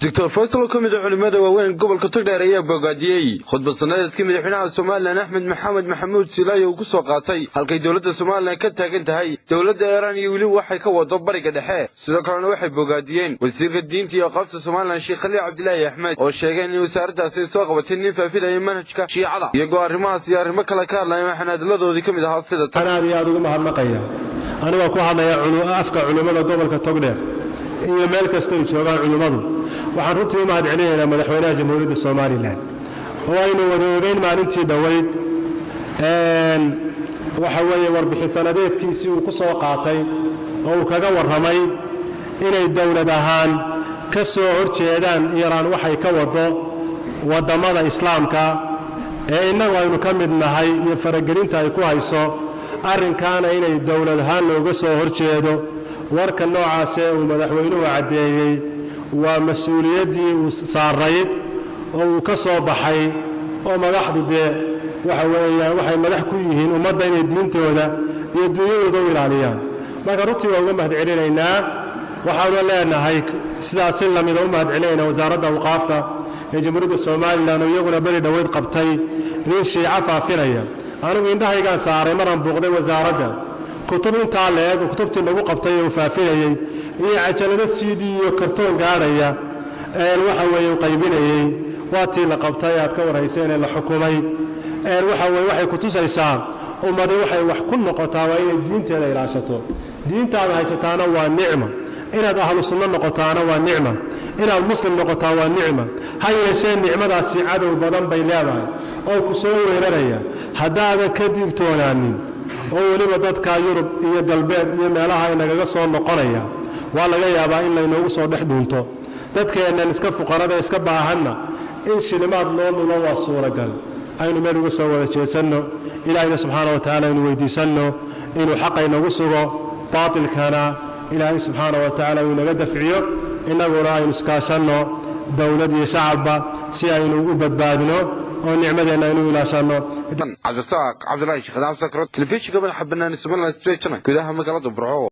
Doctor Faysal oo ka mid ah culimada waaweyn gobolka Togdheer ayaa bogaadiyey khudbad sanadeedkii madaxweynaha Somalilan Axmed Maxamed Maxamuud Silaayo uu ku soo qaatay halkay dowladda Somalilan ka taagan tahay dowladda Iiraan iyo weliba waxay ka wado Bariga Dhexe. Sidoo kalena waxay bogaadiyeen wasiirka diinta iyo awqaafta Somalilan, Sheekh Khaliil Cabdilaahi Axmed, oo sheegeen in wasaaraddaasi ay soo qabatay nin faafinaya manhajka Shiicada. Iyagoo arrimahaas iyo arrimo kale ka hadlaya, waxaana hadalladoodii ka mid ahaa sida tan: Aad iyo aad ugu mahadnaqaya anigoo ku hadlaya afka culimmada gobolka Togdheer iyo meel kasta ay joogaan culimmadu. Waxaan runtii u mahad celinaynaa madaxweynaha Jamhuuriyadda Somalilan oo aynu wada ogeyn maalintii dhoweyd, waxa weeye, warbixin sanadeedkiisii uu ku soo qaatay oo uu kaga warramay inay dowlad ahaan ka soo hor jeedaan Iiraan waxay ka wado waddamada Islaamka ee innagu aynu ka mid nahay iyo faragelinta ay ku hayso arrinkaana inay dowlad ahaan looga soo hor jeedo. Warka noocaasee uu madaxweynuhu caddeeyey waa mas-uuliyaddii uu saarayd oo uu ka soo baxay, oo madaxdu dee waxa weeyaan waxay madax ku yihiin ummadda inay diintooda iyo dunyadooda u ilaaliyaan. Marka runtii waa uga mahad celinaynaa. Waxaanu leenahay sidaas si lamida u mahad celinaynaa Wasaaradda Awqaafta ee Jamhuuriyadda Somalilan oo iyaguna beri dhoweyd qabtay nin Shiico faafinaya. Anigu indhahaygaan saaray maraan buuqday wasaaradda, kutub intaa la eeg kutubtii lagu qabtay ee uu faafinayey iyo cajalado CD iyo kartoon gaadhaya waxa weeye uu qaybinayey. Waa tii la qabtay, aad ka warhayseen, ee la xukumay. Waxa weye, waxay ku tusaysaa ummadi waxay wax ku noqotaa waa inay diinteeda ilaashato. Diintaada haysataana waa nicma, inaad ahlu sunno noqotaana waa nicma, inaad Muslim noqotaa waa nicma. Ha yeeshee nicmadaasi cadow badan bay leedahay oo ku soo weeraraya haddaadan ka digtoonaanin, oo weliba dadka Yurub iyo Galbeed iyo meelaha inagaga soo noqonaya waa laga yaabaa in laynoogu soo dhex dhuunto. Dadkeennan iska fuqarada, iska baahanna in shilimaad loo lulo waa suuragal. Aynu meel uga soo wada jeesanno. Ilaahayna subxaana wa tacaala aynu weydiisanno inuu xaqa inagu sugo, baatilkana Ilaahay subxaana wa tacaala uu inaga dafciyo. Innaguna aynu iskaashanno, dowlad iyo shacabba, si aynu u badbaadino oo nicmadeenna aynu ilaashanno. Cabdirasaaq Cabdulaahi Sheekh Sakro, telefishinka madaxa bannaan Somaliland Street Channel, gudaha magaalada Burco.